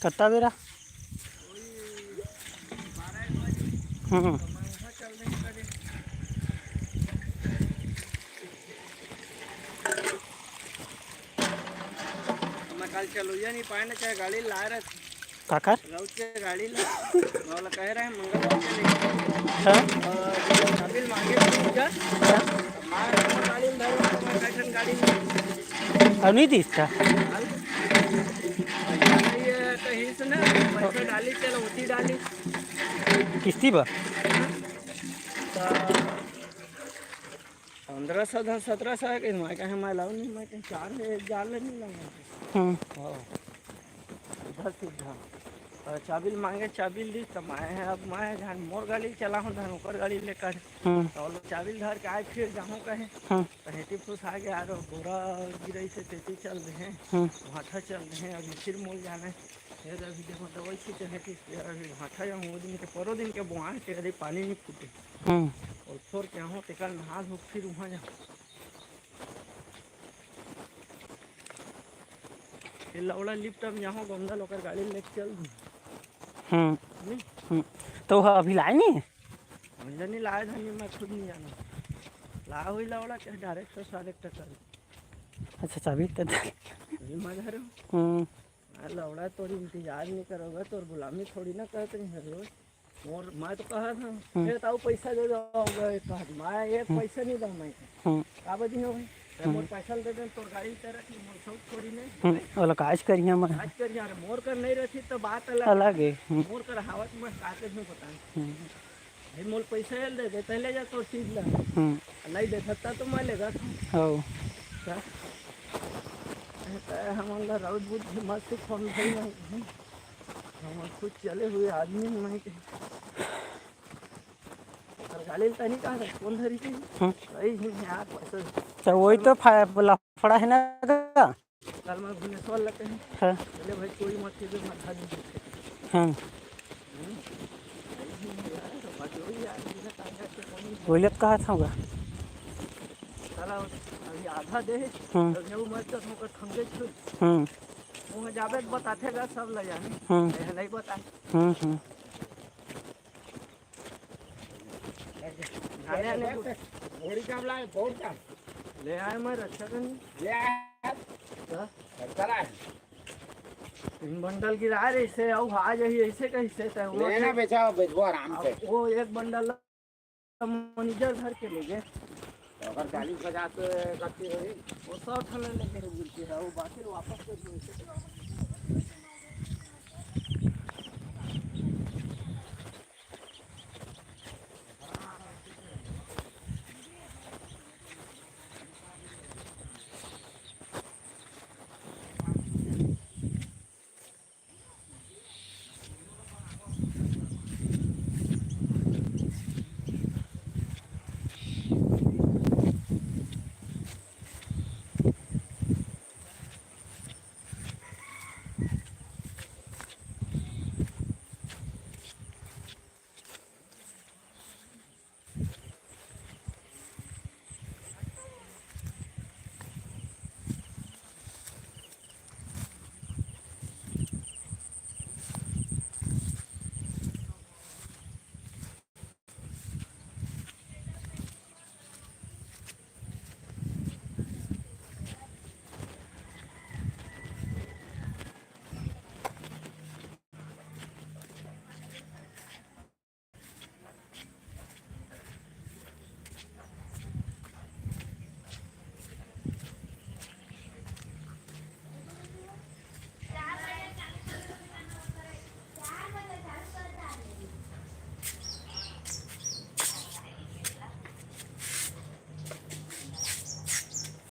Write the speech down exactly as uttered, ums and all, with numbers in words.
कत्ता बेरा? हम्म। मैं कल चलोइया नहीं पाए ना, चाहे गाड़ी ला रहे थे। काकर? राउत के गाड़ी ला, मैं बोला कह रहे हैं मंगलवार के लेके। हाँ? और चाबी मांगे तो पूजा। हाँ? मां हमर गाड़ी में धरो, तो मैं कैसन गाड़ी में। अब नहीं दिस का? ये कहीं से ना, पैसा डाली, चलो, होती डाली। किस्ती बा? तो पंद्रह सौ धन सत्रह सौ है कि मैं कहे, मैं लाऊं नहीं, मैं कहे, चार ले, एक जाल ले नहीं लाऊंगा। हम्म। हाँ। सीधा सीधा। और चाबी मांगे, चाबी ली, तो मैं है, अब मैं जान मोर गाड़ी चला हूँ, धन ओकर गाड़ी लेकर। हम्म। तो वो लोग चाबी धर के आए, फिर जाऊँ कहे। हम्म। तो हेती फुस आ गया, और बोरा गिरई से तेती चल रहे हैं, हम्म। भाठा चल रहे हैं, अभी फिर मोल जाना है। ये अभी देखो, दवाई छीटे हेती, अभी भाठा जाऊँ, वो दिन के, परो दिन के बुआ के, अरे पानी नहीं फूटे। हम्म। और छोड़ के आऊँ, तेकर नहा धो, फिर वहाँ जाऊँ। ये लौड़ा लिफ्ट अब यहाँ गोंदल ओकर गाड़ी लेके चल दी। हम्म। नहीं? हम्म। तो वह अभी लाए नहीं? मुझे नहीं लाए धनी, मैं खुद नहीं जाना। ला हुई लौड़ा के डायरेक्ट से सारे टक्कर। अच्छा, चाबी तो दे। ये मैं घर हूँ। हम्म। मैं लौड़ा तोर इंतजार नहीं करोगा, तोर गुलामी थोड़ी ना करते हैं रोज। मोर, मैं तो कहा था, हम्म। "ए, ताऊ पैसा दे दो," कहा, "मैं एक हम्म। पैसा नहीं दूँ मैं।" हम्म। का बजी हो भाई? "ए, हम्म। मोर पैसा दे दे, तोर गाड़ी तेरा की मोर सब थोड़ी नहीं।" हम्म, ओला काज करिया मैं। काज करिया, अरे मोर कर नहीं रहती तो बात अलग। अलग है। हम्म। मोर कर हावत मैं का के नहीं बताएं। हम्म। भाई, मोर पैसा ये दे दे, पहले जा तोर चीज ला। हम्म। नहीं दे सकता तो मैं लेगा था। हो। क्या? कहता है, हम अंदर राउत बुद्धि मत से फोन भाई नहीं। हम खुद चले हुए आदमी हैं, मैं के। और गाड़ी तनी कहाँ से? कौन धरी थी? हम्म। वही है यार, पैसा। तो वही तो फा-, लफड़ा है ना का? कल मैं भुवनेश्वर लगे हैं। हाँ। चले भाई, कोई मत कीजिए, मत भाग दीजिए। हाँ। हम्म। वही है यार, तो बात वही यार, बिना कागज के कौन वही लोग कहा था होगा? साला अभी आधा दे, हम्म। तो गेहूं मत कर, हमको खंगे छुल। हम्म। वो जाबे तो बताते गा, सब ले जाने। हम्म। ये नहीं बता। हम्म, हम्म। आने, आने को। घोड़ी का लाए, बहुत का। ले आए मैं रक्षा करने। ले आए। क्या? चला है। तीन बंडल गिरा रहे से, अब आ जाही ऐसे कैसे तय वो लेना बेचा, बेचबो आराम से। अब वो एक बंडल मैनेजर घर के ले गए। तो अगर चालीस पचास गलती होई। वो सौ ठन लेके बोलते हैं, वो बाकी वापस कर दो।